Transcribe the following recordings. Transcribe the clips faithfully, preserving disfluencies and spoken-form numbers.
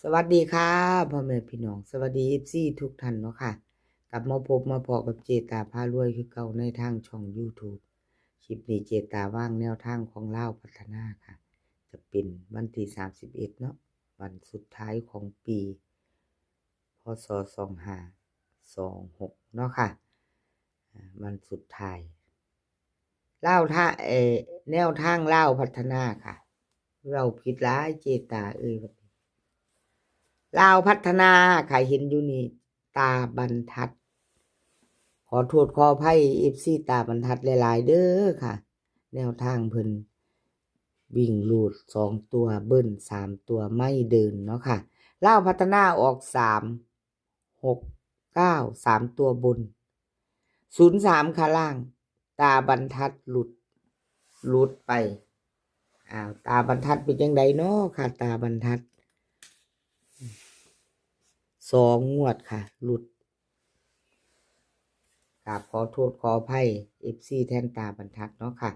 สวัสดีค่ะ พ่อแม่พี่น้อง สวัสดี เอฟซี ทุกท่านเนาะค่ะ กลับมาพบมาพ้อกับเจตาพารวยคือเก่าในทางช่อง YouTube คลิปนี้เจตาวางแนวทางของลาวพัฒนาค่ะ จะเป็นวันที่ สามสิบเอ็ด เนาะ วันสุดท้ายของปี พ.ศ. สองห้าสองหก เนาะค่ะ อ่า วันสุดท้าย ลาวท่า เอ่อ แนวทางลาวพัฒนาค่ะ เว้าผิดหลายเจตาเอ้ย ลาวพัฒนาค่ะ เห็นอยู่นี่ ตาบรรทัด ขอโทษขออภัย เอฟซี ตาบรรทัดหลายๆ เด้อค่ะ แนวทางเพิ่นวิ่งรูดสองตัว เบิ้ลสามตัว ไม่เดินเนาะค่ะ ลาวพัฒนาออก สามหกเก้า สามตัวบน ศูนย์สาม ค่ะล่าง ตาบรรทัดหลุด หลุดไป อ้าว ตาบรรทัดเป็นจั่งใดเนาะค่ะ ตาบรรทัด สองงวดค่ะ หลุด กราบขอโทษขออภัย เอฟซี แทนตาบรรทัดเนาะค่ะ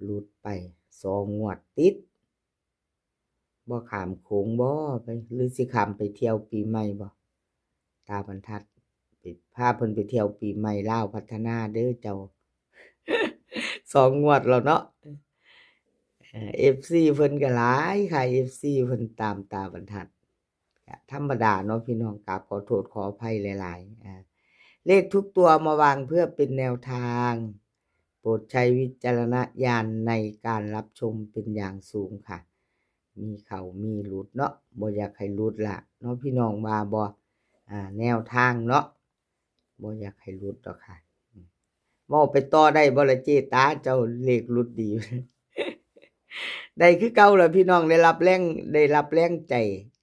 หลุดไปสองงวดติด บ่ข้ามโขงบ่ ไป หรือสิข้ามไปเที่ยวปีใหม่บ่ ตาบรรทัด ไปพาเพิ่นไปเที่ยวปีใหม่ลาวพัฒนาเด้อเจ้า สองงวดแล้วเนาะ เอ่อ เอฟซี เพิ่นก็หลายค่ะ เอฟซี เพิ่นตามตาบรรทัด ก็ธรรมดาเนาะพี่น้อง กราบขอโทษขออภัยหลายๆ อ่า เลขทุกตัวมาวางเพื่อเป็นแนวทาง โปรดใช้วิจารณญาณในการรับชมเป็นอย่างสูงค่ะ มีเข้ามีหลุดเนาะ บ่อยากให้หลุดละเนาะพี่น้องว่าบ่ อ่า แนวทางเนาะ บ่อยากให้หลุดดอกค่ะ อืม เว้าไปต่อได้บ่ล่ะเจตา เจ้าเลขหลุดดี ได้คือเก่าล่ะพี่น้อง ได้รับแรง ได้รับแรงใจ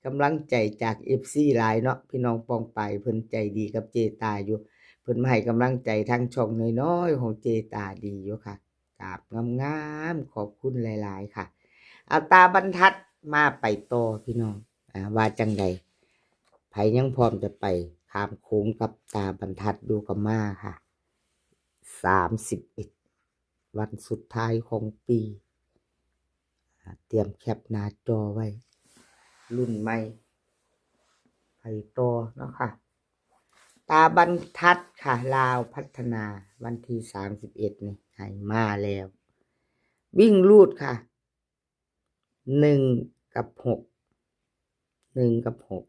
กำลังใจจาก เอฟซี หลายเนาะ พี่น้องปองไปายเพิ่นใจดีกับเจตาอยู่ เพิ่นมาให้กำลังใจทางช่องน้อยๆ ของเจตาดีอยู่ค่ะ กราบงามๆ ขอบคุณหลายๆ ค่ะ เอาตาบรรทัดมาไปต่อพี่น้อง อ่า ว่าจั่งใด ไผยังพร้อมจะไปข้ามโขงกับตาบรรทัดอยู่ก็มาค่ะ สามสิบเอ็ด วันสุดท้ายของปี อ่า เตรียมแคปหน้าจอไว้ รุ่นใหม่ ไปต่อเนาะค่ะ ตาบรรทัดค่ะ ลาวพัฒนา วันที่ สามสิบเอ็ด นี่ให้มาแล้ว วิ่งรูดค่ะ หนึ่ง กับ หก หนึ่ง กับ หก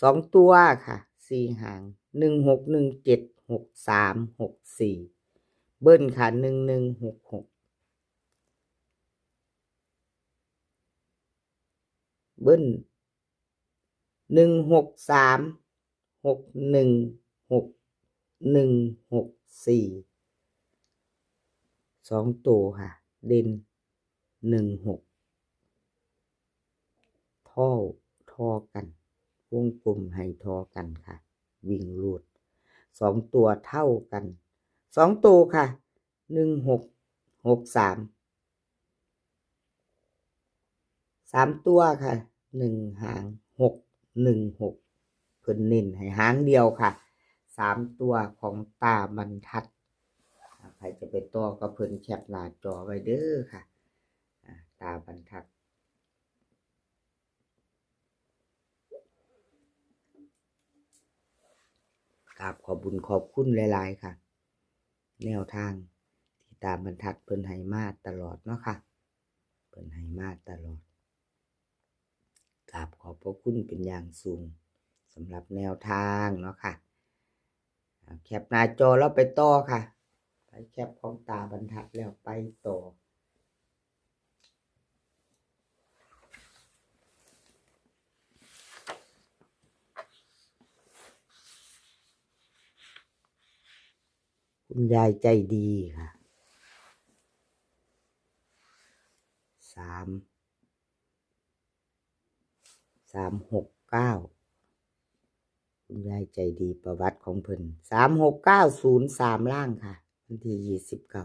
สองตัวค่ะ สี่หาง หนึ่งหก หนึ่งเจ็ด หกสาม หกสี่ เบิ้ลค่ะ หนึ่งหนึ่ง หกหก เบิ้ล หนึ่งหกสาม หกหนึ่ง หกหนึ่ง หกสี่ สองตัวค่ะ เด่น หนึ่งหก ท่อ ท่อกัน วงกลมให้ท่อกันค่ะ วิ่งรูด สองตัวเท่ากัน สองตัวค่ะ หนึ่งหก หกสาม สามตัวค่ะ หนึ่งหาง หกหนึ่งหก เพิ่นเน้นให้หางเดียวค่ะ สามตัวของตาบรรทัด อ่า ใครจะไปต่อก็เพิ่นแคปหน้าจอไว้เด้อค่ะ อ่า ตาบรรทัด กราบขอบบุญขอบคุณหลายๆ ค่ะ แนวทางที่ตาบรรทัดเพิ่นให้มาตลอดเนาะค่ะ เพิ่นให้มาตลอด กราบขอบพระคุณเป็นอย่างสูงสำหรับแนวทางเนาะค่ะ อ่า แคปหน้าจอแล้วไปต่อค่ะ ไปแคปของตาบรรทัดแล้วไปต่อ คุณยายใจดีค่ะ สาม สามหกเก้า คุณยายใจดีประวัติของเพิ่น สามหกเก้า ศูนย์สาม ล่างค่ะ วันที่ ยี่สิบเก้า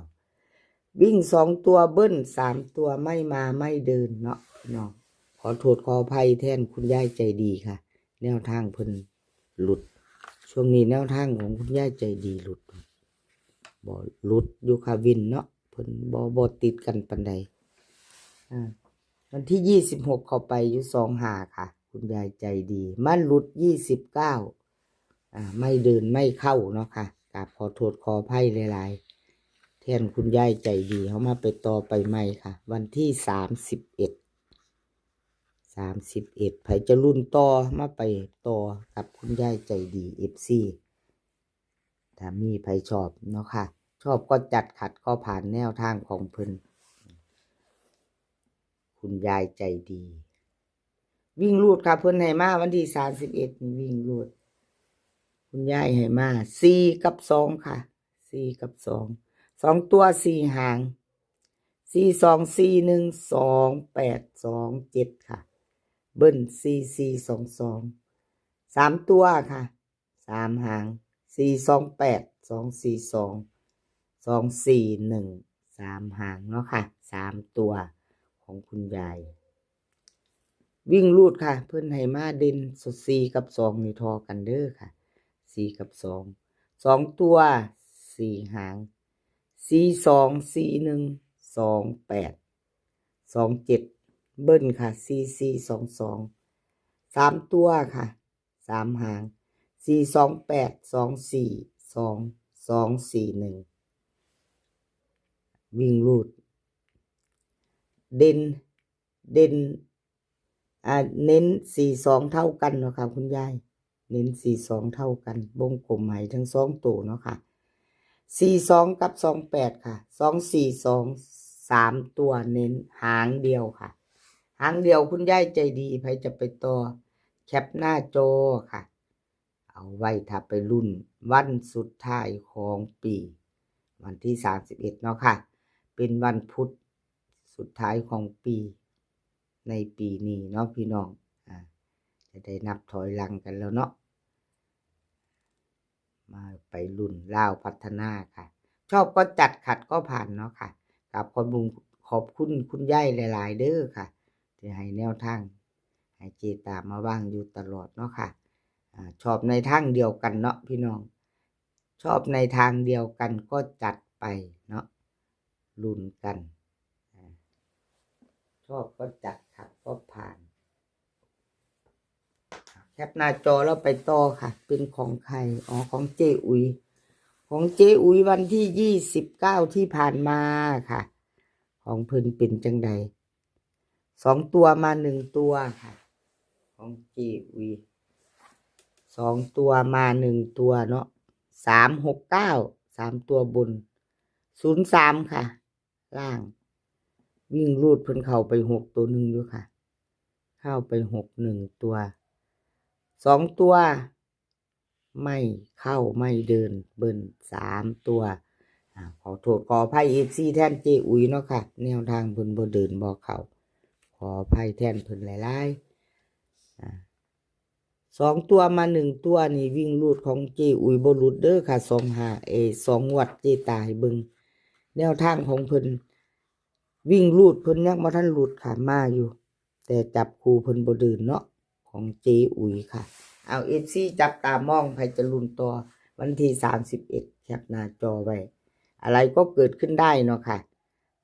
วิ่งสองตัวเบิ้ล สามตัวไม่มาไม่เดินเนาะพี่น้อง ขอโทษขออภัยแทนคุณยายใจดีค่ะ แนวทางเพิ่นหลุด ช่วงนี้แนวทางของคุณยายใจดีหลุด บ่หลุดอยู่ค่ะวินเนาะ เพิ่นบ่ บ่ติดกันปานใด อ่า วันที่ยี่สิบหกเข้าไปอยู่สองห้าค่ะ คุณยายใจดี มาหลุดยี่สิบเก้า อ่า ไม่เดินไม่เข้าเนาะค่ะ กราบขอโทษขออภัยหลายๆ แทนคุณยายใจดี เฮามาไปต่อไปใหม่ค่ะ วันที่สามสิบเอ็ด สามสิบเอ็ด ไผจะลุ้นต่อ มาไปต่อกับคุณยายใจดี เอฟซี ถ้ามีไผชอบเนาะค่ะ ชอบก็จัด ขัดก็ผ่าน แนวทางของเพิ่น คุณยายใจดี วิ่งรูดค่ะ เพิ่นให้มาวันที่สามสิบเอ็ดนี่วิ่งรูด คุณยายให้มา สี่กับสองค่ะ สี่กับสอง สองตัวสี่หาง สี่สอง สี่หนึ่ง สองแปด สองเจ็ดค่ะ เบิ้ล สี่สี่ สองสอง สามตัวค่ะ สามหาง สี่สองแปด สองสี่สอง สองสี่หนึ่ง สามหางเนาะค่ะ สามตัวของคุณยาย วิ่งรูดค่ะ เพิ่นให้มาเด่น สี่กับสองนี่ทอกันเด้อค่ะ สี่กับสอง สองตัวสี่หาง สี่สอง สี่หนึ่ง สองแปด สองเจ็ด เบิ้ลค่ะ สี่สี่ สองสอง สามตัวค่ะ สามหาง สี่สองแปด สองสี่สอง สองสี่หนึ่ง วิ่งรูด เด่น เด่น อ่า เน้นสี่สองเท่ากันเนาะค่ะ คุณยาย เน้นสี่สองเท่ากัน วงกลมให้ทั้งสองตัวเนาะค่ะ สี่สอง กับ สองแปด ค่ะ สองสี่สอง สามตัวเน้นหางเดียวค่ะ หางเดียวคุณยายใจดี ไผจะไปต่อ แคปหน้าจอค่ะ เอาไว้ถ้าไปลุ้นวันสุดท้ายของปี วันที่สามสิบเอ็ดเนาะค่ะ เป็นวันพุธสุดท้ายของปี ในปีนี้เนาะพี่น้อง อ่า จะได้นับถอยหลังกันแล้วเนาะ มาไปลุ้นลาวพัฒนาค่ะ ชอบก็จัด ขัดก็ผ่านเนาะค่ะ กราบขอบคุณ ขอบคุณคุณยายหลายๆเด้อค่ะ ที่ให้แนวทาง ให้เจตามาวางอยู่ตลอดเนาะค่ะ อ่า ชอบในทางเดียวกันเนาะพี่น้อง ชอบในทางเดียวกันก็จัดไปเนาะ ลุ้นกัน อ่า ชอบก็จัด ขัดก็ผ่าน แคปหน้าจอแล้วไปต่อค่ะ เป็นของใคร อ๋อ ของเจอุ๋ย ของเจอุ๋ยวันที่ยี่สิบเก้าที่ผ่านมาค่ะ ของเพิ่นเป็นจังใด สองตัวมาหนึ่งตัวค่ะ ของเจอุ๋ย สองตัวมาหนึ่งตัวเนาะ สามหกเก้า สามตัวบน ศูนย์สามค่ะ ล่าง วิ่งรูดเพิ่นเข้าไปหกตัวหนึ่งอยู่ค่ะ เข้าไปหกหนึ่งตัว สองตัว ไม่เข้าไม่เดิน เบิ้ลสามตัว อ่า ขอโทษขออภัยเอฟซีแทนเจอุ๋ยเนาะค่ะ แนวทางเพิ่นบ่เดินบ่เข้า ขออภัยแทนเพิ่นหลายๆ อ่า สองตัวมาหนึ่งตัวนี่วิ่งรูดของเจอุ๋ยบ่หลุดเด้อค่ะ สองห้า เอ สองงวดเจตาให้เบิ่ง แนวทางของเพิ่น วิ่งรูดเพิ่นยังบ่ทันหลุดค่ะ มาอยู่ แต่จับคู่เพิ่นบ่เดินเนาะ ของเจอุ๋ยค่ะ เอาเอฟซีจับตามอง ไผจะลุ้นต่อ วันที่สามสิบเอ็ด แคปหน้าจอไว้ อะไรก็เกิดขึ้นได้เนาะค่ะ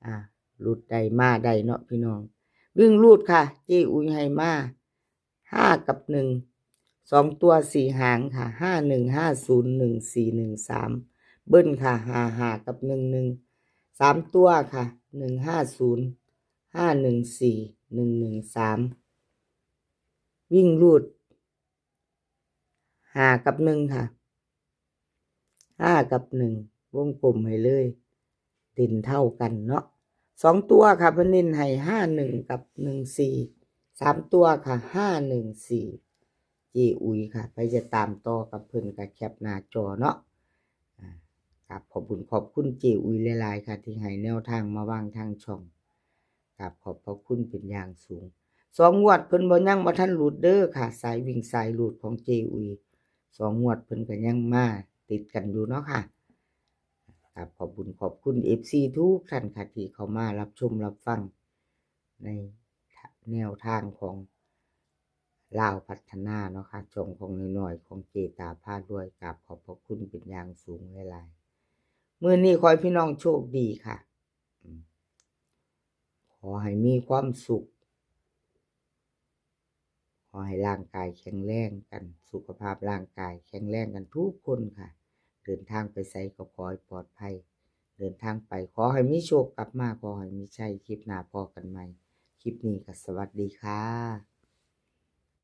อ่า หลุดได้มาได้เนาะพี่น้อง วิ่งรูดค่ะ เจอุ๋ยให้มา ห้ากับหนึ่ง สองตัวสี่หางค่ะ ห้าหนึ่ง ห้าศูนย์ หนึ่งสี่ หนึ่งสาม เบิ้ลค่ะ ห้าห้า กับ หนึ่งหนึ่ง สามตัวค่ะ หนึ่งห้าศูนย์ ห้าหนึ่งสี่ หนึ่งหนึ่งสาม วิ่งรูด ห้ากับหนึ่งค่ะ ห้ากับหนึ่ง วงกลมให้เลย เด่นเท่ากันเนาะ สองตัวค่ะ เพิ่นเน้นให้ ห้าหนึ่ง กับ หนึ่งสี่ สามตัวค่ะ ห้าหนึ่งสี่ เจอุ๋ยค่ะ ไผจะตามต่อกับเพิ่นก็แคปหน้าจอเนาะ อ่า ครับ ขอบคุณ ขอบคุณเจอุ๋ยหลายๆค่ะ ที่ให้แนวทางมาวางทางช่อง ครับ ขอบพระคุณเป็นอย่างสูง สองงวดเพิ่นบ่ ยังบ่ทันหลุดเด้อค่ะ สายวิ่งสายรูดของเจอุ๋ย สองงวดเพิ่นก็ยังมาติดกันอยู่เนาะค่ะ ครับ ขอบคุณ ขอบคุณเอฟซีทุกท่านค่ะ ที่เข้ามารับชมรับฟัง ในแนวทางของลาวพัฒนาเนาะค่ะ ช่องของน้อยๆ ของเจตาพารวย กราบขอบพระคุณเป็นอย่างสูงหลายๆ มื้อนี้ขอให้พี่น้องโชคดีค่ะ อืม ขอให้มีความสุข ขอให้ร่างกายแข็งแรงกัน สุขภาพร่างกายแข็งแรงกันทุกคนค่ะ เดินทางไปไสก็ขอให้ปลอดภัย เดินทางไปขอให้มีโชคกลับมา ขอให้มีชัย คลิปหน้าพ้อกันใหม่ คลิปนี้ก็สวัสดีค่ะ